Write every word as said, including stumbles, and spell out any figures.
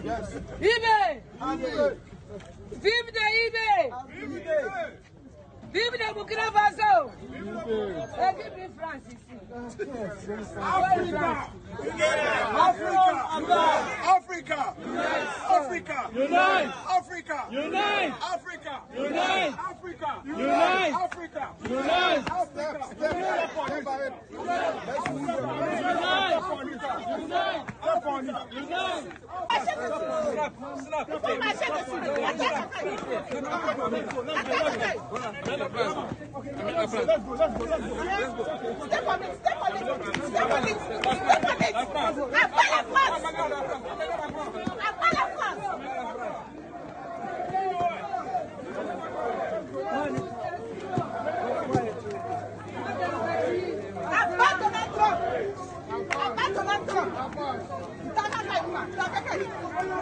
Ibe! Viv de Ibe! Viv de Burkina Faso! E viv Frans isi! Africa! Africa! Africa! Africa! Unite! Africa! Unite! Africa! Unite! Africa! Unite! Africa! Unite! Africa! Unite! Unite! Unite! Step on it, step on it, step on it, step on it. Abat la Frans! Abat la Frans! Abat Donald Trump! Abat Donald Trump! Tata Kayima, tata Kayima.